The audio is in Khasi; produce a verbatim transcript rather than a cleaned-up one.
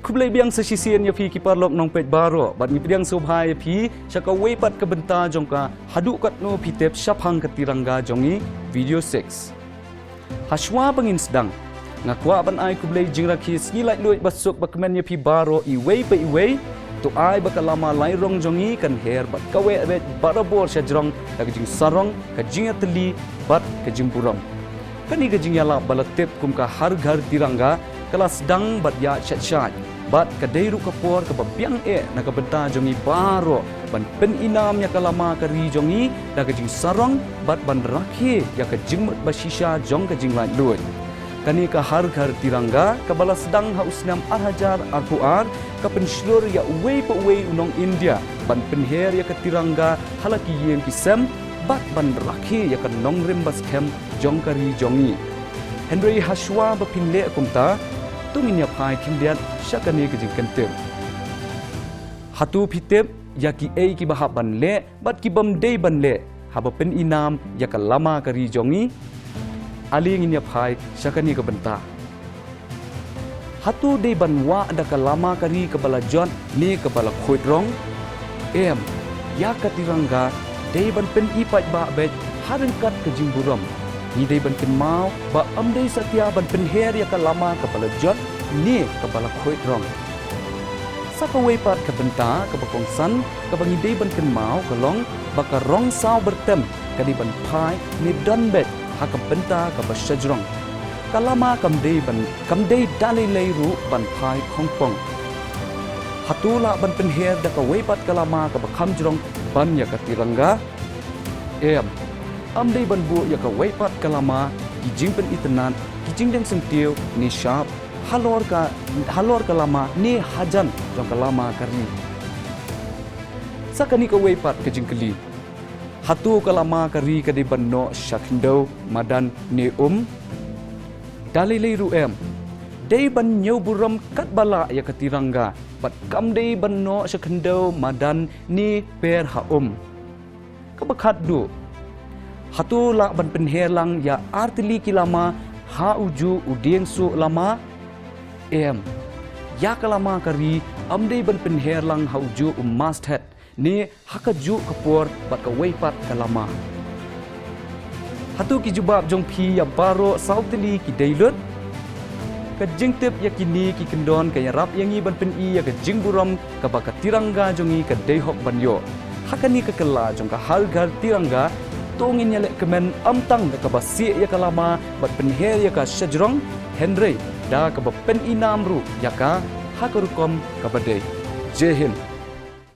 Khublei biang sa shisien ïa phi ki paralok nongpeit baroh, bad ngi pdiang sngewbha ïa phi sha kawei pat ka bynta jong ka Haduh Katno Phi Tip Shaphang ka Tiranga jong ngi, video six. Hashwa ba ngin sdang, nga kwah ban ai khublei jingrakhe sngi laitluid basuk bakmen ïa phi baroh iwei pa iwei. To ai ba ka lama lairong jong ngi kan her bad kaweh bad barabor shajrong da ka jingsarong, ka jingïatylli bad ka jingburom. Kane ka jingïalap ba la tip kum ka Har Ghar Tiranga ka la sdang bad ïaid shait-shait, bad ka dei ruh ka por kaba biang eh na ka bynta jong ngi baroh ban pynïnam ïa ka lama ka ri jong ngi da ka jingsarong bad ban rakhe ïa ka jingmut bashisha jong ka jinglaitluid. Kane ka Har Ghar Tiranga kaba la sdang ha u snem ar hajar arphew ar ka pynshlur ïa uwei pa uwei u nong India ban pynher ïa ka tiranga ha la ki ïing ki sem bad ban rakhe ïa ka nongrim baskhem jong ka ri jong ngi. Hynrei hashwa ba phin leh kumta, to ngin ïa phai khyndiat sha kane ka jingkyntiew. Hato phi tip ïa kiei kiba hap ban leh bad kibym dei ban leh haba pynïnam ïa ka lama ka ri jong ngi? Ale ngin ïa phai sha kane ka bynta. Hato dei ban wah da ka lama ka ri kaba la jot ne kaba la khuid rong? Em, ïa ka tiranga dei ban pyni paidbah beit ha ryngkat ka jingburom. Ngi dei ban kynmaw ba ym dei satia ban pynher ïa ka lama kaba la jot ne kaba la khuid rong. Sa kawei pat ka bynta kaba kongsan kaba ngi dei ban kynmaw ka long ba ka rong saw byrtem ka dei ban phai ne don beit ha ka bynta kaba shajrong. Ka lama kam dei ban, kam dei da lei lei ruh ban phai khongpong. Hato lah ban pynher da kawei pat ka lama kaba kham jrong ban ïa ka tiranga? Em, ym dei ban buh ïa kawei pat ka lama ki jingpynitynnad, ki jingdeng syntiew ne shap halor ka, halor ka lama ne hajan jong ka lama ka ri. Sa kane kawei pat ka jingkylli. Hato ka lama ka ri ka dei ban noh sha khyndew, madan ne um? Da lei lei ruh em. Dei ban ñiewburom katba lah ïa ka tiranga bad kam dei ban noh sha khyndew, madan ne per ha um. Kaba khatduh. Hato lah ban pynher lang ïa artylli ki lama ha ujuh u dieng suh lama? Em. Ïa ka lama ka ri ym dei ban pynher lang ha ujuh u masthead ne ha kajuh ka por bad kawei pat ka lama. Hato ki jubab jong phi ïa baroh saw tylli ki dei lut? Ka jingtip ïa kine ki kyndon ka ïarap ïa ngi ban pyni ïa ka jingburom kaba ka tiranga jong ngi ka dei hok ban ïoh. Ha kane ka kylla jong ka Har Ghar Tiranga, to ngin ïaleh kmen ym tang da kaba sieh ïa ka lama bad pynher ïa ka shajrong, hynrei da kaba pynïnam ruh ïa ka ha ka rukom kaba dei. Jai Hind.